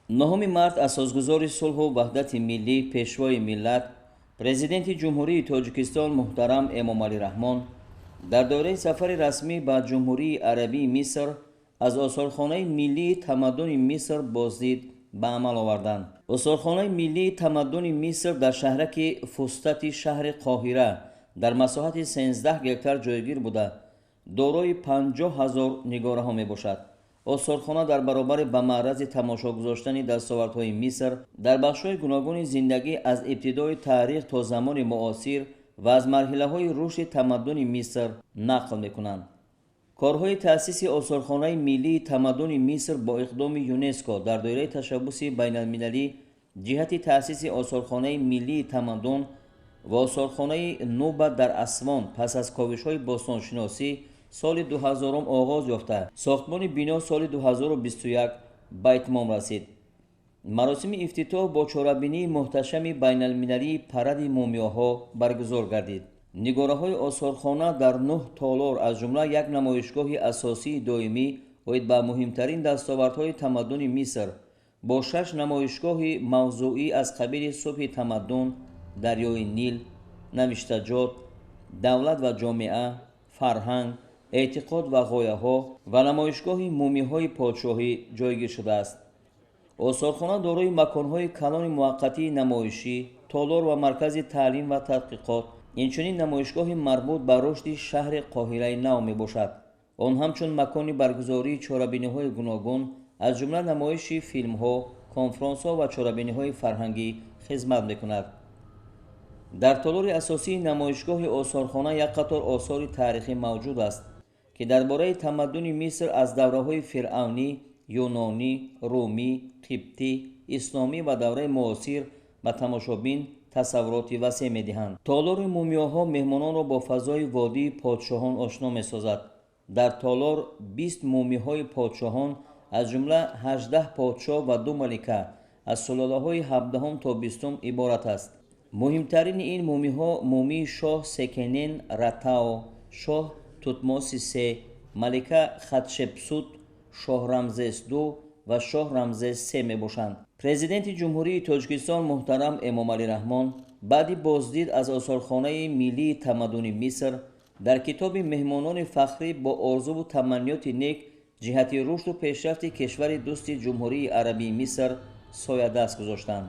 9 март асосгузори сулҳу ваҳдати миллӣ, Пешвои миллат, Президенти Ҷумҳурии Тоҷикистон муҳтарам Эмомалӣ Раҳмон дар доираи сафари расмӣ ба Ҷумҳурии Арабии Миср аз осорхонаи миллии тамаддуни Миср боздид ба амал оварданд. Осорхонаи миллии тамаддуни Миср дар шаҳраки Фустати шаҳри Қоҳира дар масоҳати 13 гектар ҷойгир буда, дорои 50 ҳазор нигораҳо мебошад. Осорхона дар баробари ба маъраз тамошо гузоштани дастовардҳои Миср дар бахшҳои гуногуни зиндагӣ аз ибтидои таърих то замони муосир ва аз марҳилаҳои рушди тамаддуни Миср нақл мекунанд. Корҳои таъсиси осорхонаи миллии тамаддуни Миср бо иқдоми ЮНЕСКО дар доираи ташаббуси байналмилалӣ ҷиҳати таъсиси осорхонаи миллии тамаддун ва осорхонаи Нуба дар Асвон пас аз ковишҳои бостоншиносӣ соли 2000 оғоз ёфта, сохтмони бино соли 2021 ба итмом расид. Маросими ифтитоҳ бо чорабинии муҳташами байналмилалии паради мумиёҳо баргузор гардид. Нигораҳои осорхона дар нӯҳ толор, аз ҷумла як намоишгоҳи асосии доимӣ оид ба муҳимтарин дастовардҳои тамаддуни Миср бо шаш намоишгоҳи мавзӯӣ аз қабили субҳи тамаддун, дарёи Нил, навиштаҷот, давлат ва ҷомеа, фарҳанг, эътиқод ва ғояҳо ва намоишгоҳи мумиҳои подшоҳӣ ҷойгир шудааст. Осорхона дорои маконҳои калони муваққатии намоишӣ, толор ва маркази таълим ва тадқиқот, инчунин намоишгоҳи марбут ба рушди шаҳри Қоҳираи нав мебошад. Он ҳамчун макони баргузории чорабиниҳои гуногун, аз ҷумла намоиши филмҳо, конфронсҳо ва чорабиниҳои фарҳангӣ хизмат мекунад. Дар толори асосии намоишгоҳи осорхона як қатор осори таърихӣ мавҷуд аст, ки дар бораи тамаддуни Миср аз давраҳои фиръавнӣ, юнонӣ, румӣ, қибтӣ, исломӣ ва давраи муосир ба тамошобин тасаввуроти васеъ медиҳанд. Толори мумиёҳо меҳмононро бо фазои водии подшоҳон ошно месозад. Дар толор 20 мумиҳои подшоҳон, аз ҷумла 18 подшоҳ ва ду малика аз сулолаҳои 17 то 20 иборат аст. Муҳимтарини ин мумиҳо мумии шоҳ Секенен Ратао, шоҳ Тутмоси се, малика Хатшепсут, шоҳ Рамзес ду ва шоҳ Рамзес се мебошанд. Президенти Ҷумҳурии Тоҷикистон муҳтарам Эмомалӣ Раҳмон баъди боздид аз осорхонаи миллии тамаддуни Миср дар китоби меҳмонони фахрӣ бо орзуву таманниёти нек ҷиҳати рушду пешрафти кишвари дӯсти Ҷумҳурии Арабии Миср соядаст гузоштанд.